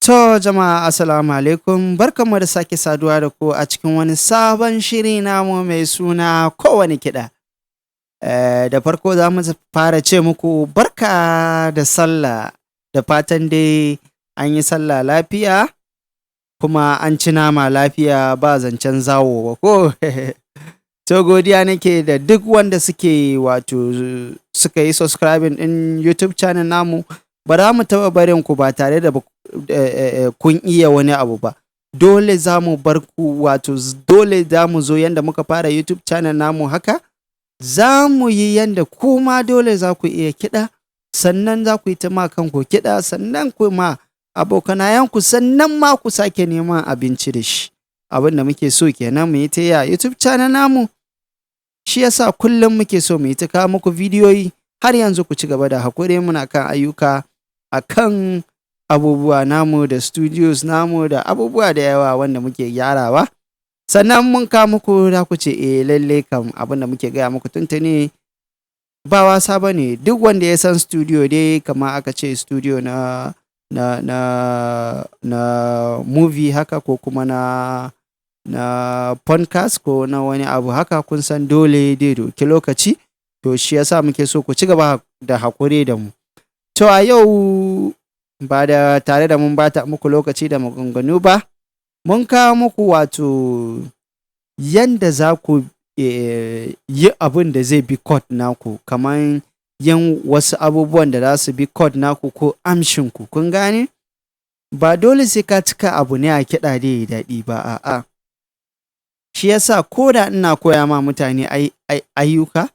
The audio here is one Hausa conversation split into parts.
To jama'a, assalamu alaikum, barkanmu da sake saduwa da ku a cikin wani sabon shiri namu mai suna Kowane Kiɗa. Da farko za mu fara ce muku barka da sallah, da fatan dai an yi sallah lafiya kuma an ci nama lafiya, ba zancen zawo ba ko? To, godiya nake da duk wanda suke, wato suka yi subscribing ɗin YouTube channel namu. Ba za mu taɓa barin ku ba tare da kun iya wani abu ba. Dole za mu bar ku, wato dole za mu zo yanda muka fara YouTube channel namu, haka za mu yi yanda kuma dole za ku iya kiɗa, sannan za ku yi ta ma kanku kiɗa, sannan ku ma abokanayenku, sannan ma ku sake neman abinci da shi. Abin da muke so kenan mu yi ta yi a YouTube channel namu. Shi yasa kullum muke so mu yi ta kawo muku bidiyoyi. Har yanzu ku ci gaba da haƙuri, muna kan ayyuka a kan abubuwa namu da studios namu da abubuwa da yawa wanda muke gyarawa. Sannan mun kawo muku, za ku ce eh lallai kam abin da muke gaya muku tuntuni ba wasa ba ne. Duk wanda ya san studio dai, kamar aka ce studio na movie haka, ko kuma na podcast, ko na wani abu haka, kun san dole dai ɗauki lokaci. To, shi yasa muke so ku ci gaba da haƙuri da mu. To, a yau ba da tare da mun bata muku lokaci da maganganu ba, mun kawo muku wato yanda za ku yi abin da zai bi chord naku, kamar yin wasu abubuwan da za su bi chord naku ko amshinku, kun gane? Ba dole sai ka cika abu ne a kiɗa dai yi daɗi ba, a'a. Shi yasa ko da ina koya ma mutane ayyuka,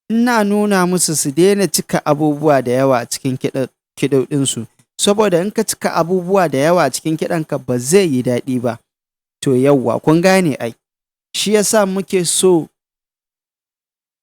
ina nuna musu su daina cika abubuwa da yawa a cikin kiɗoɗinsu. Saboda in ka cika abubuwa da yawa a cikin kiɗanka, ba zai yi daɗi ba. To yauwa, kun gane ai. Shi yasa muke so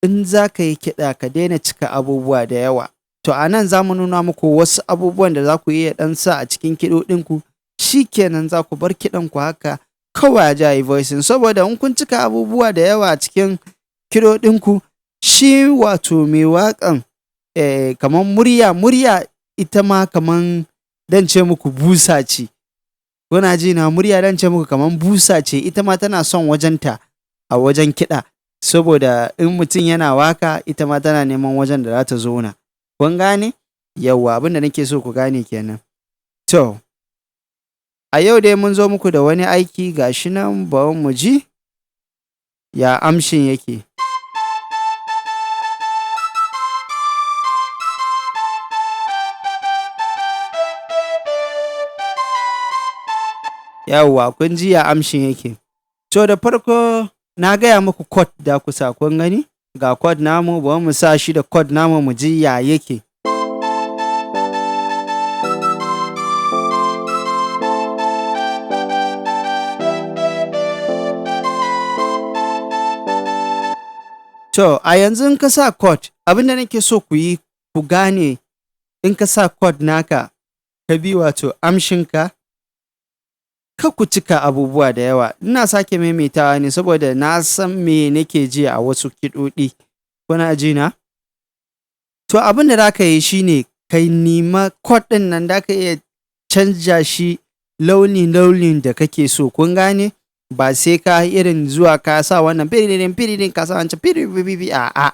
in za ka yi kiɗa ka daina cika abubuwa da yawa. To, a nan za mu nuna muku wasu abubuwan da za ku iya ɗan sa a cikin kiɗoɗinku, shi kenan za ku bar kiɗanku haka kawai a je a yi voicing. Saboda in kun cika abubuwa da yawa a cikin kiɗoɗinku, shi wato mai waƙan, kamar murya ita ma kaman dan ce muku busa ce. Kuna ji na? Murya, dan ce muku kaman busa ce, ita ma tana son wajenta a wajen kiɗa. Saboda in mutum yana waka, ita ma tana neman wajen da za ta zauna. Kun gane? Yauwa, abin da nake so ku gane kenan. To, a yau dai mun zo muku da wani aiki, ga shi nan, bari mu ji ya amshin yake. Yauwa, kun ji ya amshin yake. To, da farko na gaya muku chord da ku sa, kun gani? Ga chord namu, bari mu sa shi da chord namu mu ji ya yake. To, a yanzu in ka sa chord, abin da nake so ku yi ku gane, in ka sa chord naka, ka bi wato amshinka, kar ku cika abubuwa da yawa. Ina sake maimaitawa ne saboda na san me nake ji a wasu kiɗoɗi. Kuna ji na? To, abin da za ka yi shi ne ka nema chord ɗin nan, za ka iya canja shi launi-launin da kake so, kun gane? Ba sai ka irin zuwa ka sa wannan firirin firirin, ka sa wancan firiri, a'a.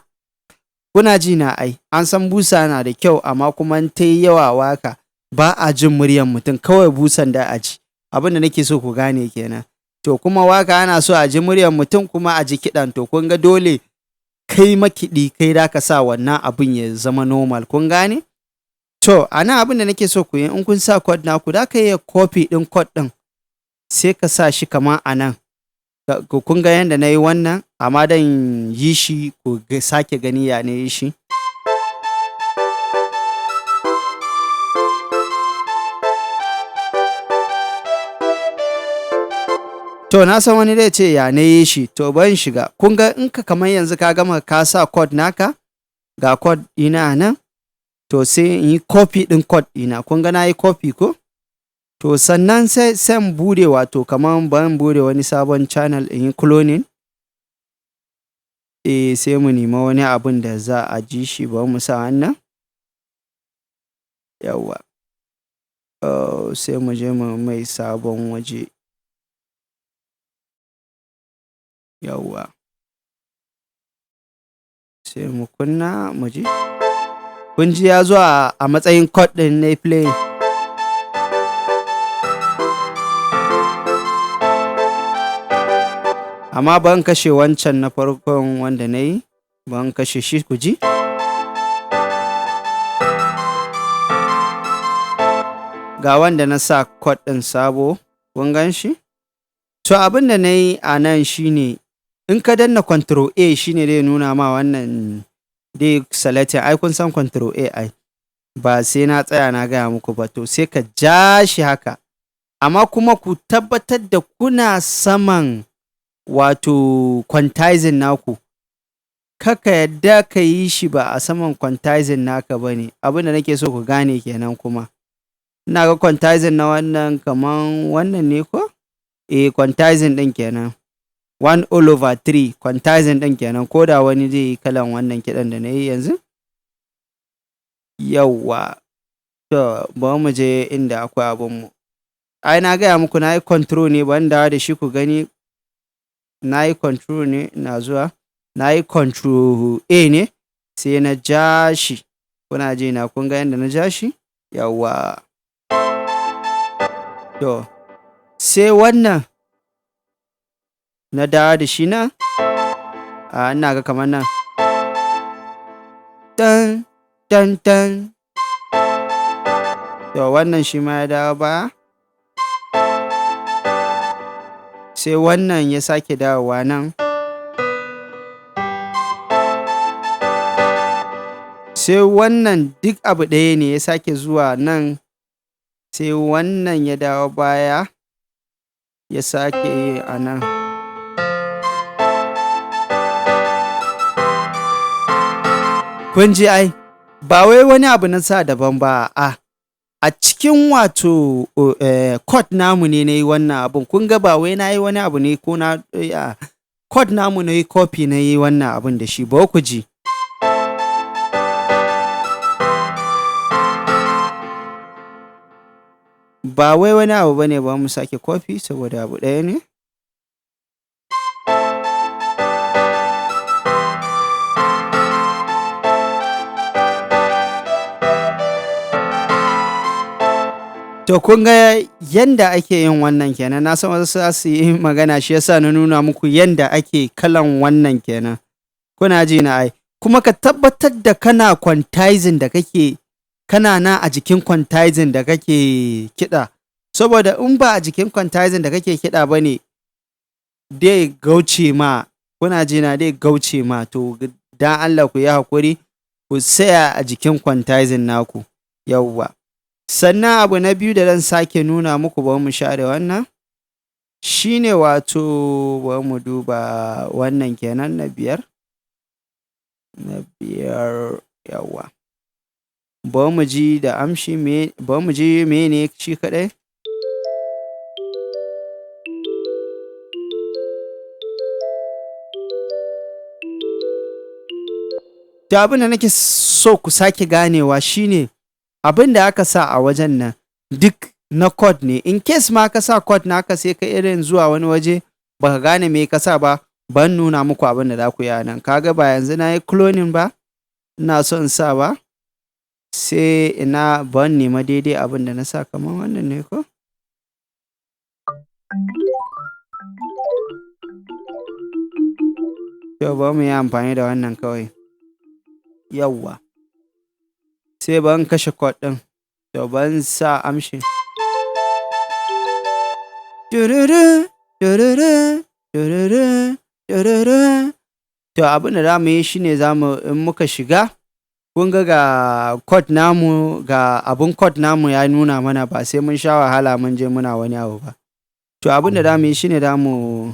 Kuna ji na ai, an san busa na da kyau, amma kuma in ta yi yawa waka, ba a jin muryar mutum, kawai busan da a ji. Abin da nake so ku gane kenan. To, kuma waka ana so a ji muryar mutum kuma a ji kiɗan, to kun ga dole kai makiɗi kai za ka sa wannan abin ya zama normal, kun gane? To, a nan abin da nake so ku yi, in kun sa chord naku, za ka iya copy ɗin chord ɗin, sai ka sa shi kamar a nan. Kun ga yanda na yi wannan, amma dan yi shi ku sake gani ya na yi shi. To, na san wani zai ce ya na yi shi, to bari in shiga. Kun ga, in ka kamar yanzu ka gama ka sa chord naka, ga chord ɗina a nan, to sai in yi copy ɗin chord ɗina. Kun ga na yi copy ko? To, sannan sai in buɗe, wato kamar bari in buɗe wani sabon channel in yi cloning. Eh, sai mu nema wani abun da za a ji shi, bari mu sa wannan. Yauwa. Sai mu je mu mai sabon waje. Yawwa. Sai mu kunna mu ji. Kun ji ya zo a matsayin chord ɗin na play. Amma ban kashe wancan na farkon wanda na yi, ban kashe shi ku ji. Ga wanda na sa chord ɗin sabo, kun gan shi? To, abin da na yi a nan shine, in ka danna Control A, shine zai nuna ma wannan, dai selecting. Ai kun san Control A ai. Ba sai na tsaya na gaya muku ba. To, sai ka ja shi haka. Amma kuma ku tabbatar da kuna saman, wato quantizing naku. Kaka yadda ka yi shi ba a saman quantizing naka ba ne. Abin da nake so ku gane kenan kuma. Ina ga quantizing na wannan kaman wannan ne ko? Eh, quantizing ɗin kenan. 1 all over 3 quantizing ɗin kenan, ko da wani zai yi kalan wannan kiɗan da na yi yanzu. Yawwa. To, bari mu je inda akwai abunmu. Ai na gaya muku na yi control ne, bari in dawo da shi ku gani. Na yi control ne, ina zuwa. Na yi Control A ne, sai na ja shi. Kuna ji na, kun ga yanda na ja shi? Yawwa. To, sai wannan na dawo da shi nan. A ina ga kamar nan. Tan, tan, tan. To, wannan shi ma ya dawo baya. Sai wannan ya sake dawowa nan. Sai wannan duk abu ɗaya ne, ya sake zuwa nan. Sai wannan ya dawo baya, ya sake yi a nan. Kun ji ai, ba wai wani abu na sa daban ba, a cikin, wato chord namu ne na yi wannan abun. Kun ga ba wai na yi wani abu ne ko na chord namu na yi copy na yi wannan abun da shi ba, ku ji. Ba wai wani abu bane ba, mu sake copy saboda abu ɗaya ne. To, kun ga yanda ake yin wannan kenan. Na san wasu za su yi magana, shi yasa na nuna muku yanda ake kalan wannan kenan. Kuna ji na ai. Kuma ka tabbatar da kana quantizing da kake, kana na a jikin quantizing da kake kiɗa. Saboda in ba a jikin quantizing da kake kiɗa ba ne, dai gauce ma, kuna ji na, dai gauce ma. To, dan Allah ku yi haƙuri, ku tsaya a jikin quantizing naku. Yawwa. Sannan abu na biyu da zan sake nuna muku, bari mu share wannan, shine, wato bari mu duba wannan kenan na biyar. Na biyar, yawwa. Bari mu ji da amshi me, bari mu ji mene shi kaɗai. To, abin da nake so ku sake ganewa shine, abin da aka sa a wajen nan duk na chord ne. In case ma ka sa chord naka, sai ka irin zuwa wani waje baka gane me ka sa ba, ban nuna muku abin da za ku yi a nan. Kaga ba yanzu na yi cloning ba, ina so in sa ba, sai ina ban nema daidai abin da na sa, kamar wannan ne ko? To, bari mu yi amfani da wannan kawai. Yawwa. Sai ban kashe chord ɗin. To, ban sa amshin. Tururu, tururu, tururu, tururu. To, abin da za mu yi shine, za mu in muka shiga, kun ga ga chord namu, ga abun chord namu ya nuna mana, ba sai mun sha wahala mun je muna wani abu ba. To, abin da za mu yi shine, za mu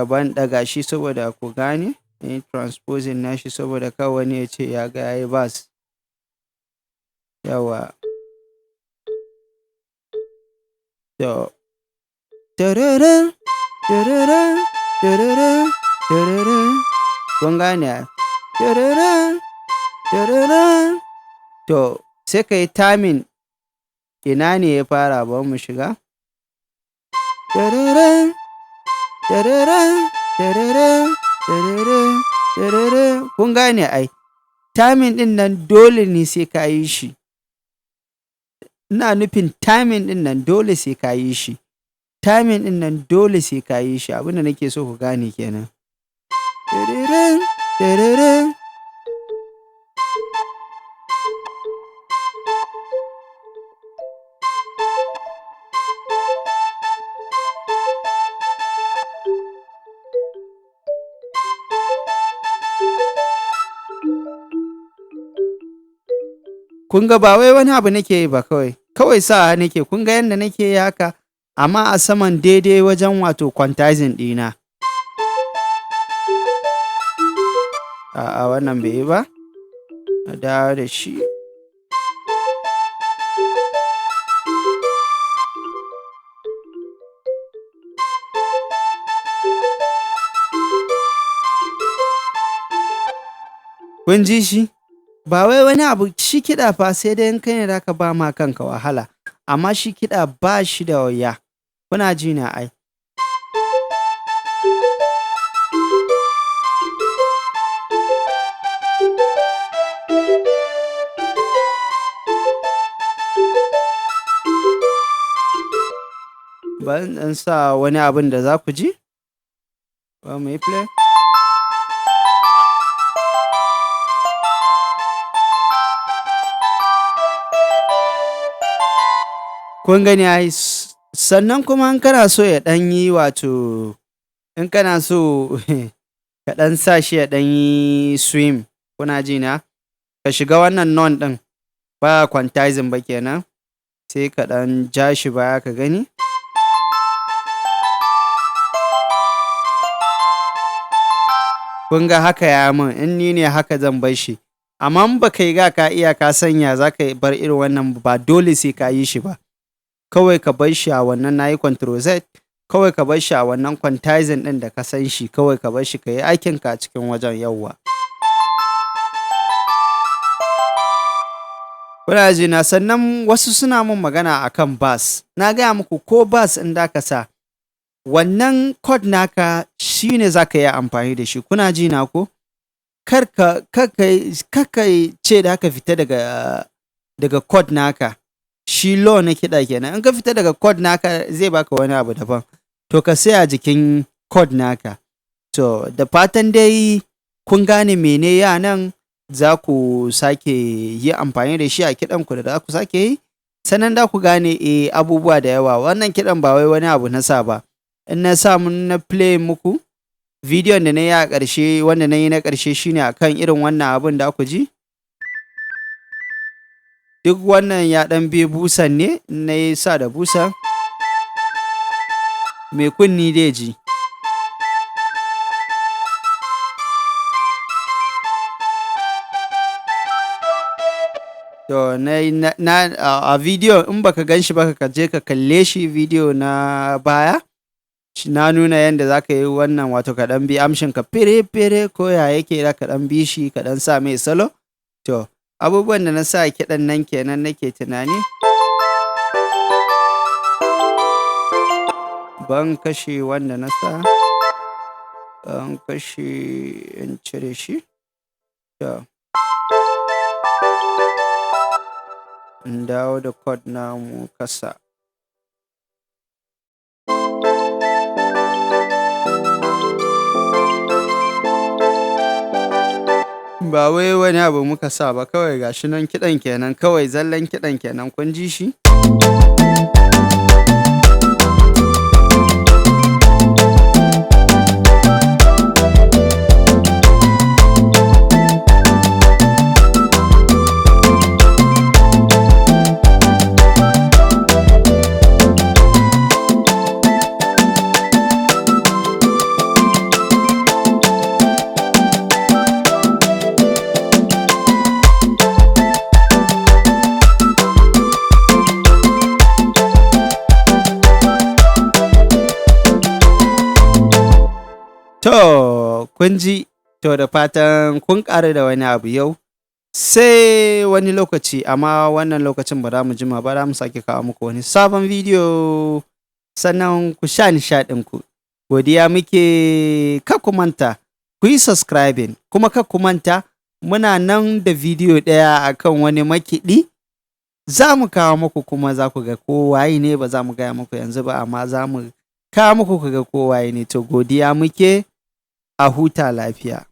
ban ɗaga shi saboda ku gane, in transposing nashi saboda kar wani ya ce ya ga yayi bass. Yawwa. To, tururu, tururu, tururu, tururu. Kun gane ai. Tururu, tururu. To sai ka yi timing ina ne ya fara. Ba mu shiga. Tarara, tarara, tarara, tarara, tarara. Kun gane ai. Timing ɗin nan dole ne sai ka yi shi. Ina nufin timing ɗin nan dole sai ka yi shi. Timing ɗin nan dole sai ka yi shi. Abin da nake so ku gane kenan. Tarara, tarara. Kun ga ba wai wani abu nake yi ba kawai. Kawai sawa nake. Kun ga yanda nake yi haka, amma a saman daidai wajen wato quantizing ɗina. A'a, wannan bai yi ba. A dawo da shi. Kun ji shi? Ba wai wani abu shi kiɗa fa, sai dai in kai ne zaka ba ma kanka wahala. Amma shi kiɗa ba shi da wuya. Kuna ji na ai. Bari in ɗan sa wani abun da za ku ji. Bari muyi play. Kun gani ai. Sannan kuma in kana so ya ɗan yi, wato in kana so ka ɗan sa shi ya ɗan yi swim, kuna ji na? Ka shiga wannan none ɗin, ba quantizing ba kenan, sai ka ɗan ja shi baya ka gani. Kun ga haka ya mun, in ni ne haka zan bar shi. Amma in ba ka riga ka iya ka sanya za ka bar irin wannan, ba dole sai ka yi shi ba. Kawai ka bar shi a wannan, nayi Control Z, kawai ka bar shi a wannan quantizing ɗin da ka san shi, kawai ka bar shi ka yi aikinka a cikin wajen, yauwa. Kuna ji na? Sannan wasu suna mun magana akan bass. Na gaya muku, ko bass in da ka sa wannan chord naka shine za ka yi amfani da shi. Kuna ji na ko? Kar ka ce da ka fita daga chord naka. Shi law na kiɗa kenan. In ka fita daga chord naka, zai baka wani abu daban. To ka tsaya jikin chord naka. To da fatan dai kun gane mene ya nan, za ku sake yi amfani da shi a kiɗanku da za ku sake yi. Sannan za ku gane abubuwa da yawa. Wannan kiɗan ba wai wani abu na sa ba. In na sa mun na play muku bidiyon da na yi a ƙarshe, wanda na yi na ƙarshe shine akan irin wannan abun da ku ji. Duk wannan ya ɗan bi busan ne, in na yi sa da busan. Mai kunni dai ji. To na a bidiyo, in baka gan shi ba, ka je ka kalle shi, bidiyo na baya. Na nuna yanda za ka yi wannan, wato ka ɗan bi amshin ka fere fere ko ya yake za ka ɗan bi shi ka ɗan sa mai salo. To abubuwan da na sa kiɗan nan kenan nake tunani. Ban kashe wanda na sa. Ban kashe, in cire shi. To. In dawo da chord namu kasa. Ba wai wani abu muka sa ba, kawai gashi nan kiɗan kenan, kawai zallan kiɗan kenan, kun ji shi? To kun ji, to da fatan kun ƙaru da wani abu yau. Sai wani lokaci, amma wannan lokacin ba za mu jima ba, za mu sake kawo muku wani sabon bidiyo, sannan ku sha nishaɗinku. Godiya muke, kar ku manta ku yi subscribing, kuma kar ku manta muna nan da bidiyo ɗaya akan wani makiɗi za mu kawo muku, kuma za ku ga ko waye ne. Ba za mu gaya muku yanzu ba, amma za mu kawo muku ku ga ko waye ne. To, godiya muke, a huta lafiya.